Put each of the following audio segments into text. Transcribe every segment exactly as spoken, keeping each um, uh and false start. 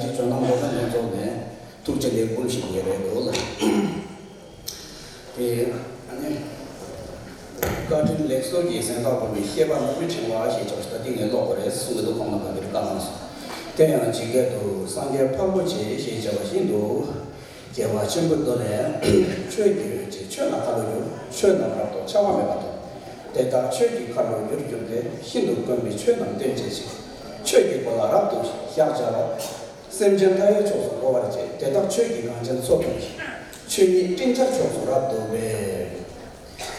ཀྱི་ཇོ་ནང་བློ་བཟང་ལྷན་ཚོགས་ནས་ཐུགས་རྗེ་ལེགས་འབུལ་ཞིག་ཡོད་རེད་འདུག་ལ། དེ་ཨ་ནི་བཀའ་དྲིན་ལེགས་གསོལ་གྱི་གཟེངས་རྟགས་ཕུལ་བའི་བཤད་པ་ནོར་བུའི་ཕྲེང་བ་ཞེས་བྱ་བ་ཞིག་ད་ཐེངས་ངས་ཀློག་པ་རེད་གསུངས་ཀྱི་འདུག་ཁོང་རྣམ་པ་འདིར་བཀའ་གནང་སོང་། དེ་ཡང་ཇི་སྐད་དུ་སངས་རྒྱས་འཕགས་པོ་ཆེ་ཞེས་བྱ་བ་བཞིན་དུ། རྒྱལ་བ་ཆེན་པོའི་མདོ་ལས། ཆོས་ཀྱི་འོད་ཀྱིས་ཆོས་རྣམས་ཁ་ལོ་བསྒྱུར། ཆོས་རྣམས་རབ་ཏུ་འཆར་བ་མེད་པ་དང་། དེ་དག་ཆོས་ཀྱི་མཁའ་ལོ་བསྒྱུར་གྱུར་ཏེ། ཤིན་ཏུ་དཀོན་པའི་ཆོས་རྣམས་སྟོན་བྱེད་ཅིང་། ཆོས་ཀྱི་སྒོ་ལ་རབ་ཏུ་བཞག་བྱ་བ། སེམས་ཅན་མཐའ་ཡས་ཕྱོགས་སུ་འགྲོ་བར་བྱེད། དེ་དག་ཆོས་ཀྱི་གངས་ཅན་མཚོ་འཐུང་ཞིང་། ཆོས་ཉིད་སྤྲིན་བསྐྱར་ཕྱོགས་སུ་རབ་ཏུ་འཕེལ།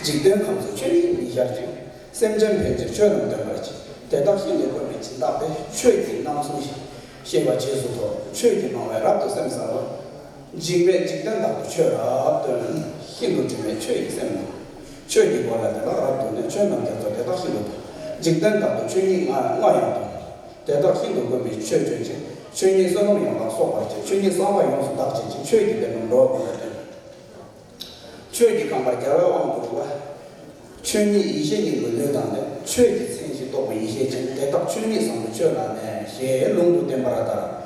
འཇིག་རྟེན་ཁམས་སུ་ཆོས་ཉིད་མི་ཤར་ཅིང་། སེམས་ཅན་ཕན་ཕྱིར་ཆོས་རྣམས་སྟོན་པར་བྱེད། དེ་དག་ཤིན་ཏུ་དཀོན་པའི་སྦྱིན་བདག་སྟེ། ཆོས་ཀྱི་རྣམ་གསུམ་ཞེས་པ་རྗེས་སུ་ཐོབ། ཆོས་ཀྱི་སྣང་བས་རབ་ཏུ་སེམས་གསལ་བ། འཇིགས་མེད་འཇིག་རྟེན་དག་ཏུ་ཆོས་རབ་སྟོན། ཤིན་ཏུ་དྲི་མེད་ཆོས་ཀྱི་སེམས་དང་། ཆོས་ཀྱི་སྒོ་ལ་དེ་དག་རབ་ཏུ་གནས། ཆོས་རྣམས་རྒྱ་མཚོ་དེ་དག་ཤིན་ཏུ་འཕེལ། འཇིག་རྟེན་དག་ཏུ་ཆོས་ཉིད་མངའ་མངའ་ཡང་དང་། དེ་དག་ཤིན་ཏུ་དཀོན་པའི་ཆོས་སྤྱོད་ཅིང་། ཆོས་ཉིད་བསོད་ནམས་ཡོངས་ལ་གསོག་པར་བྱེད། ཆོས་ཉིད་གསང་བ་ཡོངས་སུ་དག་བྱེད་ཅིང་། ཆོས་ཀྱི་བདེན་པ་འགྲོ་བ་ཀུན་ལ་སྟོན། ཆོས་ཀྱི་ཁང་པར་རྒྱལ་བའི་དབང་བསྐུར་བ། ཆོས་ཉིད་ཡེ་ཤེས་སྙིང་པོའི་ལུས་དང་ལྡན། ཆོས་ཀྱི་མཚན་བཞི་རྟོགས་པའི་ཡེ་ཤེས་ཅན། དེ་དག་ཆོས་ཉིད་བཟང་པོའི་ཆོས་ལ་གནས། ཞེས་ལུང་དུ་བསྟན་པར་ལྟར།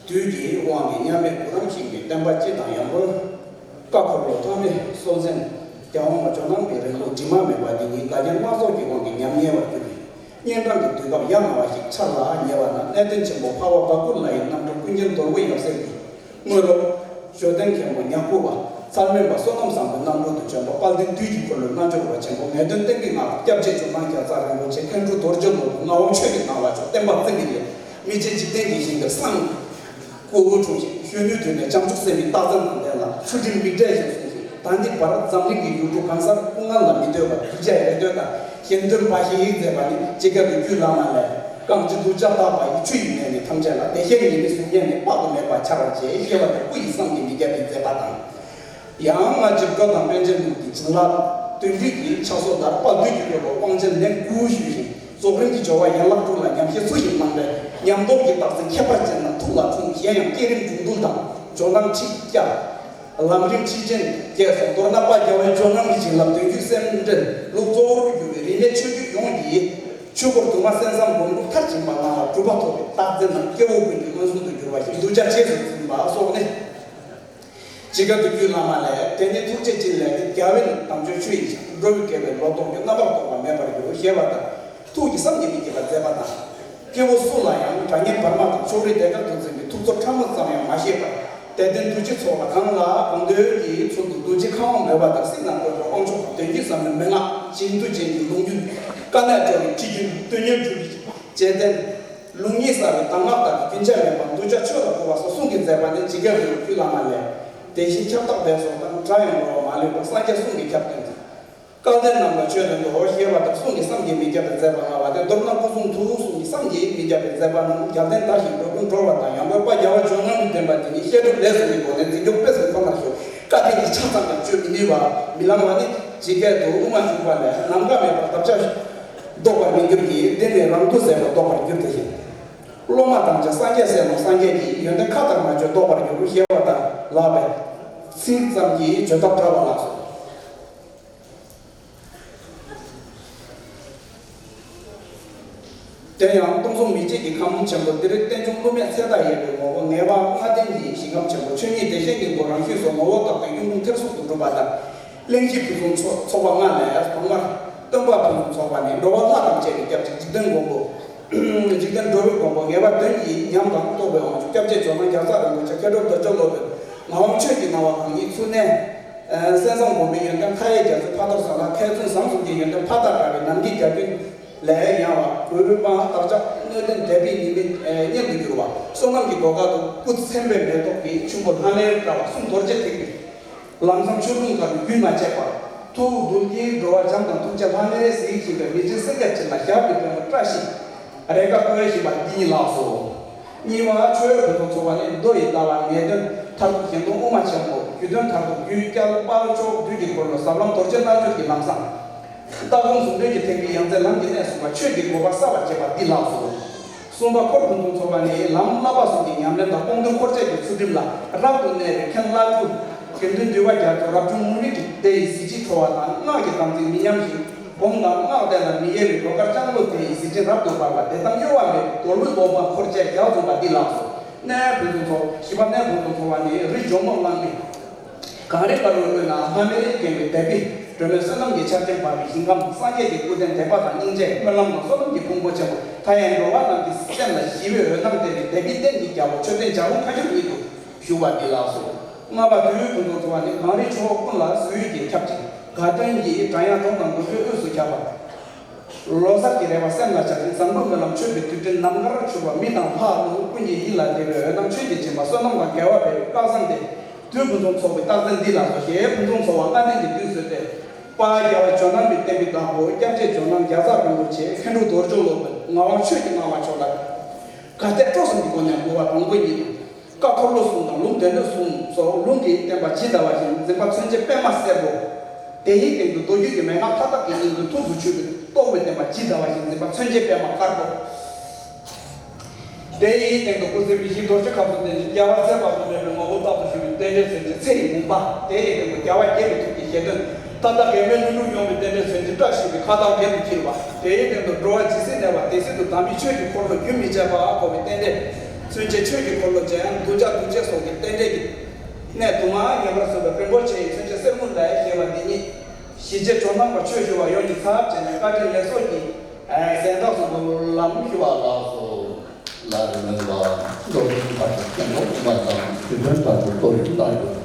དུས་ཀྱི་དབང་གིས་མཉམ་མེད་གུ་རམ་ཞིང་གི་བསྟན་པ་སྤྱི་དང་ཡང་སྒོས། བཀའ་འཁོར་ལོ་ཐོགས་མེད་སྲོལ་འཛིན་རྒྱལ་དབང་ཇོ་ནང་གི་རིང་ལུགས་དྲི་མ་མེད་པ་འདི་ཉིད་འགལ་རྐྱེན་སྣ་ཚོགས་ཀྱི་དབང་གིས་ཉམས་ཉེས་པར་གྱུར་ཏེ། གཉན་འཕྲང་གི་དུས་སྐབས་ཡ་ང་བ་ཞིག་འཆར་ལ་ཉེ་བ་ན། གནས་བརྟན་ཆེན་པོ་འཕགས་པ་བ་ཀུ་ལ་ཡི་རྣམ་འཕྲུལ་ཀུན་མཁྱེན་རྡོ་རྗེ་ཡབ་སྲས་ཀྱིས། དངོས་སློབ། ཞོ་སྟོན་མཁན་པོ་ཉ་སྐུ་བ། ཚར་མེད་པ་བསོད་ནམས་བཟང་པོའི་རྣམ་སྤྲུལ་དུ་བྱོན་པ་དཔལ་ལྡན་དུས་ཀྱི་འཁོར་ལོའི་རྣལ་འབྱོར་པ་ཆེན་པོ་ངེས་དོན་བསྟན་པའི་ངག་སྐྱབས་རྗེ་ཇོ་ནང་རྒྱལ་ཚ་རིན་པོ་ཆེ་མཁན་དྲུང་རྡོ་རྗེ་སློབ་དཔོན་ངག་དབང་ཆོས་ཀྱི་སྣང་བ་མཆོག་བསྟན་པ་བཙན་གྱི་ལས། མི་ཕྱེད་འཇིག་རྟེན་གྱི་ཞིང་དུ་སངས། སྐུ་འཁྲུངས་ཤིང་གཞོན་ནུའི་དུས་ནས་བྱང་ཆུབ་སེམས་དཔའི་རྟགས་མཚན་དང་ལྡན་ལ་ཚུལ་ཁྲིམས་མིག་འབྲས་ཤིག་གསུངས་ཤིང་། ད་ལྟའི་བར་འཛམ་གླིང་གི་ཡུལ་གྲུ་གང་སར་སྐུ་ངལ་ལ་མི་ལྟོས་པར་གདུལ་བྱའི་རེ་འདོད་དང་གཞན་དོན་འབའ་ཞིག་མཛད་པ་ནི་ཇི་སྐད་དུ་རྒྱུད་བླ་མ་ལས། གང་ཇི་ལྟར་ཕྱག་བཏབ་པ་ཡི། ཆུ་ཡི་མེ་ནི་ཐམས་ཅད་ལ། བདེ་གཤེགས་ཉི་མའི་གཟུགས་བརྙན་ནི། དཔག་ཏུ་མེད་པ་འཆར་བར་བྱེད། ཞེས་པ་ལྟར་སྐུ་ཡི་བསམ་གྱིས་མི་ཁྱབ་པའི་མཛད་པ་དང་། ཡང་སྔ་ཕྱིར་བཀའ་དང་པཎ་ཆེན་ལུགས་ཀྱི་བྱིན་རླབས་དོན་བརྒྱུད་ཀྱི་ཕྱག་སྲོལ་ལྟར་དཔལ་དུས་ཀྱི་འཁོར་ལོ་དབང་ཆེན་ལན་དགུ་ཞུས་ཤིང་རྫོགས་རིམ་གྱི་སྦྱོར་བ་ཡན་ལག་དྲུག་ལ་ཉམས་བཞེས་ཚུལ་བཞིན་གནང་བས་ཉམས་རྟོགས་ཀྱི་རྟགས་མཚན་ཁྱད་པར་ཅན་རྣམས་ཐུགས་ལ་འཁྲུངས། གཞན་ཡང་བསྐྱེད་རིམ་འབྱུང་འདུལ་དང་ཇོ་ནང་ཁྲིད་བརྒྱ། ལམ་རིམ་ཁྲིད་ཆེན་བརྒྱད་སོགས། མདོར་ན་དཔལ་རྒྱལ་བའི་ཇོ་ནང་གི་བྱིན་རླབས་དོན་བརྒྱུད་གསེར་འབྲེལ་ལུགས་གཙོ་བོར་གྱུར་པའི་རིས་མེད་ཆོས་བརྒྱུད་ཡོངས་ཀྱི་ཆོས་སྐོར་དུ་མ་གསན་བསམ་སྒོམ་སྒྲུབ་མཐར་ཕྱིན་པ་གནང་བ་གྲུབ་པ་ཐོབ་པའི་རྟགས་མཚན་རྣམས་སྐྱེ་བོ་ཀུན་གྱི་མངོན་སུམ་དུ་གྱུར་པ་ཞིག་གདུལ་བྱ་རྗེས་སུ་འཛིན་པ་སོགས་ནི། ཇི་སྐད་དུ་རྒྱུད་བླ་མ་ལས། དེ་ནས་ཐུགས་རྗེ་ཅན་ལས་ཏེ། རྒྱལ་བའི་དམ་ཆོས་ཆོས་ཡིན་ཞིང་། འགྲོ་བའི་དགེ་བའི་ལོ་ཏོག་གི། རྣམ་པར་རྟོག་པ་མེད་པར་འགྱུར། ཞེས་པ་ལྟར་ཐུགས་ཀྱི་བསམ་གྱིས་མི་ཁྱབ་པར་མཛད་པ་དང་། སྐྱེ་བོ་སུ་ལ་ཡང་དགྲ་གཉེན་བར་མ་དང་ཕྱོགས་རིས་བདེ་དཀར་དུ་འཛིན་པའི་ཐུགས་ཚོར་ཕྲ་མོ་ཙམ་ཡང་མ་བཞེས་པར། དད་ལྡན་གདུལ་བྱའི་ཚོགས་ལ་གང་ལ་གང་འདུལ་གྱི་ཚུལ་དུ་གདུལ་བྱའི་ཁམས་དབང་མོས་པ་དང་སྲིད་ན་འགོད་པའི་དབང་ཕྱུག་དང་། དོན་བརྒྱུད་ཟབ་མོའི་མན་ངག་ཅན་མདོ་རྒྱན་གྱི་ལུང་རྒྱུན། དཀའ་གནད་སྤྲོ་བའི་ཁྲིད་རྒྱུན། དོན་སྙིང་འབྲུ་རིགས་རྗེས་བསྟན། ལུགས་གཉིས་གསལ་བའི་གདམས་ངག་དག་གིས་རྒྱུན་ཆད་མེད་པར་གདུལ་བྱ་ཆོས་ལ་འགོད་པ་སོགས་གསུང་གིས་མཛད་པ་ནི་ཇི་སྐད་དུ་རྒྱུད་བླ་མ་ལས། དེ་བཞིན་ཁྱབ་བདག་བདེ་སོགས་དང་། སྒྲ་ཡང་འགྲོ་བ་མ་ལུས་པ། སངས་རྒྱས་གསུང་གིས་ཁྱབ་བསྟན་ཅིང་། སྐལ་ལྡན་རྣམས་ལ་ཆོས་སྟོན་ཏོ། ཞེས་པ་ལྟར་གསུང་གི་བསམ་གྱིས་མི་ཁྱབ་པའི་མཛད་པ་མངའ་བ་སྟེ། མདོར་ན་སྐུ་གསུང་ཐུགས་གསུང་གི་བསམ་གྱིས་མི་ཁྱབ་པའི་མཛད་པ་རྣམས་རྒྱལ་བསྟན་དར་ཞིང་འགྲོ་ཀུན་གྲོལ་བ་དང་། ཡང་སྒོས་དཔལ་རྒྱལ་བ་ཇོ་ནང་གི་བསྟན་པ་འདི་ཉིད་བཤད་སྒྲུབ་ལས་གསུམ་གྱི་སྒོ་ནས་འཛིན་སྐྱོང་སྤེལ་གསུམ་ཁོ་ནར་ཤོག་བཀའ་དྲིན་གྱི་ཆ་ཙམ་ཡང་གཅོད་མི་ནུས་པ་མི་ལང་བ་ནི། ཇི་སྐད་དུ། དབུ་མ་འཇུག་པ་ལས། ནམ་མཁའ་མེད་པར་བརྡབ་བྱ་ལྡོག་པར་མི་འགྱུར་གྱི། དེ་ནི་རང་མཐུ་ཟད་པ་ལྡོག་པར་འགྱུར་ཏེ་ཞེས། སློབ་མ་དམ་བཅའ་སངས་རྒྱས་སྲས་མོ་སངས་རྒྱས་ཀྱི། ཡོན་ཏན་ཁ་ལྟར་མ་བརྗོད་ལྡོག་པར་འགྱུར། ཞེས་པ་དང་ལགས་པས། ཚིག་ཙམ་གྱིས་བརྗོད་ཐབས་བྲལ་བ་ལགས་སོ། དེ་ཡང་སྟོང་གསུམ་མི་མཇེད་ཀྱི་ཁམས་ཆེན་པོ་འདིར་རྟེན་འབྱུང་བསླུ་མེད་ཚེ་དང་ཡལ་བའི་ངོ་བོ་ངེས་པ་ལྔ་ལྡན་གྱི་ཞིང་ཁམས་ཆེན་པོ་ཆོས་ཉིད་བདེ་གཤེགས་སྙིང་པོ་རང་བཞིན་སོགས་ངོ་བོ་བཏགས་པའི་གཡུང་དྲུང་ཐེར་ཟུག་ཏུ་གྲུབ་པ་དང་། གླེང་གཞི་ཕུན་སུམ་ཚོགས་ཚོགས་པ་ལྔ་ལས་ཐོག་མར་སྟོན་པ་ཕུན་སུམ་ཚོགས་པ་ནི་འགྲོ་བ་ལྷ་དང་བཅས་པའི་སྐྱབས་གཅིག་འཇིག་རྟེན་མགོན་པོ། འཇིག་རྟེན་འགྲོ་བའི་མགོན་པོ་ངེས་པ་དོན་གྱི་ཉམས་དང་རྟོགས་པའི་དབང་ཕྱུག་སྐྱབས་རྗེ་ཇོ་ནང་རྒྱལ་ཚ་རིན་པོ་ཆེ་མཁས་གྲུབ་རྡོ་རྗེ་སློབ་དཔོན་ངག་དབང་ཆོས་ཀྱི་སྣང་བ་གང་ཉིད་ཚུལ་གནས། གསན་བསམ་སྒོམ་པའི་ཡོན་ཏན་མཐའ་ཡས་རྒྱ་མཚོའི་ཕ་རྡོར་ས་ལ་མཁས་བཙུན་ཟམ་གསུམ་གྱི་ཡོན་ཏན་ཕ་དང་འདྲ་བའི་ནམ་མཁའི་རྒྱ་ཁྱོན་ལས་ཡངས་པ། གུས་པ་བདག་ཅག་སྣོད་ལྡན་དད་པའི་ཉི་མའི་གཉེན་དུ་གྱུར་པ། བསོད་ནམས་ཀྱི་གོ་སྐབས་སུ་སྐུ་མཚན་དཔེའི་མེ་ཏོག་གི་ཆུན་པོ་ལྷ་ལེན་འདྲ་བ་གསུང་རྡོ་རྗེ་ཐེག་པའི་ལམ་བཟང་ཆོས་དུང་དཀར་རྒྱུན་མ་ཆད་པར་ཐུགས་རྡུལ་གྱི་འགྲོ་བ་འཇམ་དང་ཐུགས་རྗེ་ལྷ་ལེན་གཟིགས་བཞིན་པའི་མི་ཆེན་སེང་གེ་ཅན་ལ་ཞབས་ཀྱི་པདྨོ་བཀྲ་ཤིས་རེ་ཁཱ་བཀོད་བཞིན་པ་འདི་ཉིད་ལགས་སོ། གཉིས་པ་ཆོས་ཕུན་སུམ་ཚོགས་པ་ནི་མདོ་ཡི་ལྟ་བ་ངེས་དོན་མཐར་ཐུག་གཞན་སྟོང་དབུ་མ་ཆེན་པོ། རྒྱུད་དོན་མཐར་ཐུག་རྒྱུད་རྒྱལ་དཔལ་མཆོག་བདུད་ཀྱི་འཁོར་ལོ་ཟབ་ལམ་རྡོ་རྗེ་རྣལ་འབྱོར་གྱི་ལམ་བཟང་། ལྟ་སྒོམ་ཟུང་འབྲེལ་གྱི་ཐེག་པའི་ཡང་རྩེ་ལམ་གྱི་གནས་གསུམ་པ་ཆོས་ཀྱི་གོ་འཕང་གསལ་བར་བྱེད་པ་འདི་ལགས་སོ། གསུམ་པ་འཁོར་ཕུན་སུམ་ཚོགས་པ་ནི་ལམ་བསླབ་པ་གསུམ་གྱི་ཉམས་ལེན་དང་སྤོང་ཐུན་འཁོར་བཅས་ཀྱི་ཚུལ་ཁྲིམས་ལ་རབ་ཏུ་གནས་པའི་མཁན་བླ་སྤྲུལ་དགེ་འདུན་འདུས་པ་རྒྱ་མཚོ་རབ་བྱུང་མུ་ནེ་རིའི་སྡེ་ཡི་གཟི་བརྗིད་འཕྲོ་བ་དང་སྔགས་ཀྱི་དམ་ཚིག་མི་ཉམས་ཤིང་སྒོམ་དང་སྔགས་བཟླས་ལ་མི་གཡེལ་བའི་ལོ་དཀར་ལྕང་ལོ་སྡེ་ཡི་གཟི་བརྗིད་རབ་ཏུ་འབར་བ་དད་དམ་གཡོ་བ་མེད་པའི་རྡོར་སློབ་དབང་འཁོར་བཅས་རྒྱ་མཚོ་པ་འདི་ལགས་སོ། གནས་ཕུན་སུམ་ཚོགས། བཞི་པ་གནས་ཕུན་སུམ་ཚོགས་པ་ནི་རི་ཇོ་མོ་གླང་མའི་གངས་རི་དཀར་པོའི་དབུས་ན་ལྷ་མོས་བརྒྱན་པའི་དད་པས་སྒྲོལ་མའི་བསོད་ནམས་ཀྱི་ཆར་ཆེན་བབས་པའི་ཞིང་ཁམས། སངས་རྒྱས་ཀྱི་སྐུ་རྟེན་དད་པ་དང་སྙིང་རྗེ། སྨོན་ལམ་དང་བསོད་ནམས་ཀྱི་ཕུང་པོ་ཆེན་པོ། མཐའ་ཡས་འགྲོ་བ་རྣམས་ཀྱི་སེམས་ལ་ཞི་བའི་འོད་སྣང་སྟེར་བའི་དད་པའི་རྟེན་གྱི་རྒྱལ་པོ་མཆོད་རྟེན་བརྒྱ་སྟོང་ཁ་ཤོར་ཉིད་དུ་བཞུགས་པ་འདི་ལགས་སོ། ལྔ་པ་དུས་ཕུན་སུམ་ཚོགས་པ་ནི་གངས་རིའི་ཕྱོགས་ཀུན་ལ་བཟོ་ཡུལ་གྱིས་ཁྱབ་ཅིང་། དགའ་སྟོན་གྱི་སྒྲ་དབྱངས་གྲོང་དང་ནོར་བུའི་དབུས་སུ་ཁྱབ་པ། ལོ་གསར་གྱི་རེ་བ་སེམས་ལ་འཆར་ཞིང་། བཟང་པོའི་སྨོན་ལམ་མཆོད་པའི་དུས་དྲན་ནམ་མཁར་འཕྱུར་བ། མི་དང་ལྷ་ཀླུ་ཀུན་གྱི་ཡིད་ལ་བདེ་བའི་འོད་སྣང་ཆོས་ཀྱི་སྦྱིན་པ། བསོད་ནམས་དང་དགེ་བ་འཕེལ་བའི་རྟགས་བཟང་སྟེ། དུས་ཕུན་སུམ་ཚོགས་པའི་རྟགས་མཚན་འདི་ལགས་སོ། ཞེས་ཕུན་སུམ་ཚོགས་པ་ལྔ་ལྡན་གྱི་དུས་སུ་སྟེ། དཔལ་རྒྱལ་བ་ཇོ་ནང་མའི་བསྟན་པའི་བདག་པོ་སྐྱབས་རྗེ་ཇོ་ནང་རྒྱལ་ཚབ་རིན་པོ་ཆེ་མཁན་དྲུང་རྡོ་རྗེ་སློབ་དཔོན་ངག་དབང་ཆོས་ཀྱི་སྣང་བ་མཆོག་ལ། དགའ་དད་སྤྲོ་གསུམ་གྱི་སྒོ་ནས་འབུལ་བ་དང་པོ་ཉིད་དུ། བཀའ་འཁོར་ལོ་གསུམ་དང་ལུང་བསྟན་འགྲོས་གསུམ་སོགས་ལུང་གི་བསྟན་པ་ཇི་ལྟ་བ་བཞིན་འཛིན་པ་མཚོན་བྱེད་པད་མ་སེར་པོ། དེའི་སྟེང་དུ་མདོ་རྒྱུད་ཀྱི་མན་ངག་མཐའ་དག་གི་སྙིང་པོའི་ཐུགས་སུ་ཆུད་པའི་རྟོགས་པའི་བསྟན་པ་ཇི་ལྟ་བ་བཞིན་འཛིན་པ་མཚོན་བྱེད་པད་མ་དཀར་པོ། དེའི་སྟེང་དུ་སྐུ་ཚེ་མི་ཤིགས་རྡོ་རྗེ་ཁབ་ཏུ་བརྟན་ཅིང་། རྒྱལ་བ་ཚེ་དཔག་ཏུ་མེད་པའི་ངོ་བོ་རྟག་ཏུ་བཞུགས་པའི་རྟེན་འབྲེལ་མཚོན་བྱེད་ཚེ་ཡི་མུན་པ། དེའི་སྟེང་དུ་རྒྱལ་བ་དགྱེས་པའི་ཐུགས་ཀྱི་བཞེད་དོན། ད་ལྟ་གེགས་མེད་ལྷུན་གྲུབ་ཡོང་བའི་རྟེན་འབྲེལ་མཚོན་བྱེད་བཀྲ་ཤིས་པའི་ཁ་དམ་རྒྱན་དུ་འཁྱིལ་བ། དེའི་སྟེང་དུ་འགྲོ་བ་ཇི་སྲིད་གནས་པ་དེ་སྲིད་དུ་དམ་པའི་ཆོས་ཀྱི་འཁོར་ལོ་རྒྱུན་མི་འཆད་པར་བསྐོར་བའི་རྟེན་འབྲེལ་མཚོན་བྱེད་ཆོས་ཀྱི་འཁོར་ལོ་འཇམ་དབྱངས་གདུལ་བྱ་གདུལ་བྱེད་སོགས་ཀྱི་རྟེན་འབྲེལ་གྱི་གནས་དུ་མར་ཡོད་པར་གསུངས་པའི་རིན་པོ་ཆེ་ཡི་མཚོན་བྱེད་གསེར་དངུལ་ལ་ཞེས་པ་འདི་ཉིད། གཞིས་བྱེས་ཇོ་ནང་པ་ཆོས་ཞུ་བ་ཡོངས་ཀྱི་ཚབ་བྱས་ནས་བཀའ་དྲིན་ལེགས་ཚོགས་ཀྱི་གཟེངས་རྟགས་སུ་འབུལ་ལམ་ཞུ་བ་ལགས་སོ། ལར་སྨོན་པ། མདོར་བསྡུས་མཐར་ཐུག་མཁན་སློབ་སྟོན་པ་དང་། དུས་དོན་མཐར་ཐུག་གཏོར་ཡུལ་རྟགས་སྒྲུབ།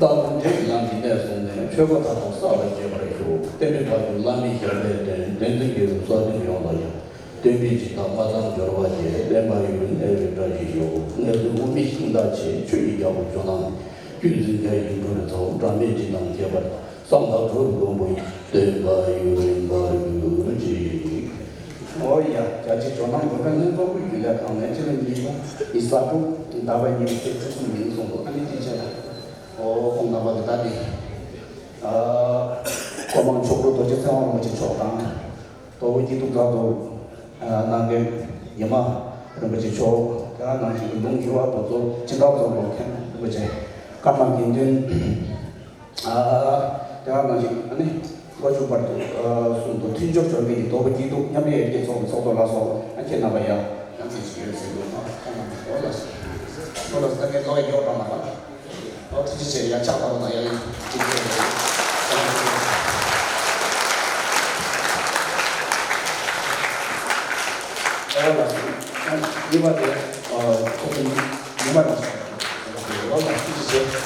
བདག་ཀུན་དེ་ཡི་ལམ་གྱི་གནས་བཟུང་ནས། ཆོས་པ་མཐར་ཐུག་བསགས་པ་རྒྱས་པར་ཤོག་རྟེན་འབྲེལ་མཐར་ཐུག་བླ་མེད་ཞར་པའི་དོན། བདེན་དོན་རྒྱལ་བའི་སྲོག་ལྡན་ཡོངས་ལ་ཡང་། བསྟན་པའི་སྦྱིན་བདག་མ་ཚང་འབྱོར་པ་ཆེ། བསྟན་པ་ཡུན་རིང་གནས་པའི་བཀྲ་ཤིས་ཤོག་ངལ་རྩོལ་དབུ་མའི་ཤིང་རྟ་ཆེ། ཆོས་ཀྱི་རྒྱལ་པོ་ཇོ་ནང་། བརྒྱུད་འཛིན་རྒྱ་ཡི་འགྲོ་བའི་ཚོགས། འབྲལ་མེད་སྦྱིན་དང་ཁྱད་པར། གསང་བདག་གྲུབ་པའི་མགོན་པོ་ཡི། བསྟན་པ་ཡུན་རིང་བར་གྱུར་ཅིག་ཨོ་ཡ། རྒྱལ་གཅེས་ཇོ་ནང་འགྲོ་མཁན་ལྷན་ཚོགས་ཀྱི་རྒྱུན་ལས་ཁང་ནས་སྤྱི་ལོ་ཉིས་སྟོང་ཉི་ཤུ་རྩ་དྲུག་ཟླ་བ་གཉིས་པའི་ཚེས་བཅུ་གསུམ་ཉིན་གསུངས་འདུག་ཨ་ནི་ཅི་བྱས་ལ། ཨོ་ཁོང་རྣམ་པ་གི་ད་ནི། ཨ། སྐུ་མང་མཆོག་སྤྲུལ་རྡོ་རྗེ་ཚེ་དབང་རིན་པོ་ཆེ་མཆོག་དང་། དོལ་པོ་སྐྱིད་སྡུག་དག་ཏུ་གནང་མཁན་ཉི་མ་རིན་པོ་ཆེ་མཆོག་དེ་ག་ནང་བཞིན་ལུང་ཞུ་བ་དེ་ཚོ་སྦྱིན་བདག་ཚོ་ལོ་མཁན་རིན་པོ་ཆེ། ཀརྨ་དགེ་འདུན། ཨ། དེ་ག་ནང་བཞིན་ཨ་ནི་ལོ་མཇུག་བར་དུ་གསུང་དུ་མཐུན་སྦྱོར་སྦྱོར་མཁན་གྱི་དོལ་པོ་སྐྱིད་སྡུག་མཉམ་འབྲེལ་ཡར་རྒྱས་ཚོགས་པའི་ཚོགས་གཙོ་ལགས་སོ། ཨ་ཁྱེད་རྣམ་པ་ཡང་ཡང་ཅིག་ཅིག་ཡོད་ཟེར་འདུག་ཨ་ཁོང་རྣམ་པ་ལོ་ལ་ལོ་ལ་ས་ངའི་ལོ་ཡ་ཡོད་རང་མ་རེད། ཨོ་ཐུགས་རྗེ་ཆེ། ཡང་ཕྱག་བཏབ་པ་དང་ཡང་ཡང་ཅིག་ཅིག་ཨོ་ལགས་སོ། གཉིས་པ་དེ་ཨོ་ཁོ་ཚོ་ཉི་མ་ནང་ཨོ་ལགས་ཐུགས་རྗེ་ཆེ།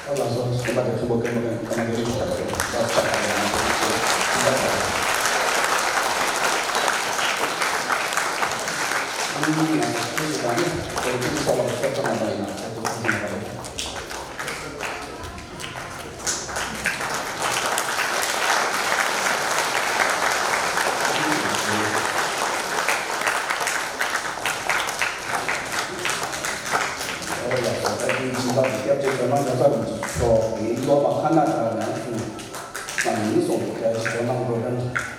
ཨ་ལགས་སོ། སེམས་པ་དེ་མཐོན་པོ་སྐད་མོ་སྐད་མོ་སྐད་མ་སྐད་མོ་ཞིག་ད་ལྟ་ཡང་ང་ཚོ་ཞིག་ད་ལྟ་ཨ་ནི་ང་ཚོ་ཁྱེད་ཀྱི་དང་ནི་དེ་ཁྱེད་ཀྱི་སོགས་ལ་སོགས་ཙམ་མ་པ་ཡིན་ན་ཁྱེད་ཚོ་ཁོང་ཚོ་ཡིན་པ་རེད། ཨོ་ལགས་སོ། ད་ཐེངས་སྦྱིན་བདག་གི་སྐྱབས་རྗེ་ཇོ་ནང་རྒྱལ་ཚབ་རིན་པོ་ཆེ་མཆོག་གིས་སློབ་མ་ཁ་ན་ཌ་ནས་གསུངས་གནང་ཡིན་གསུངས་འདུག་རྒྱལ་གཅེས་ཇོ་ནང་འགྲོ་གྲོན་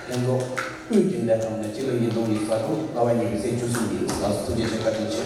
ལྷན་ཚོགས་དབུས་རྒྱུན་ལས་ཁང་ནས་སྤྱི་ལོ་ཉིས་སྟོང་ཉི་ཤུ་རྩ་དྲུག་ཟླ་བ་གཉིས་པའི་ཚེས་བཅུ་གསུམ་ཉིན་ལགས་སོ། ཐུགས་རྗེ་ཆེ། བཀའ་དྲིན་ཆེ།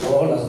ཨོ་ལགས་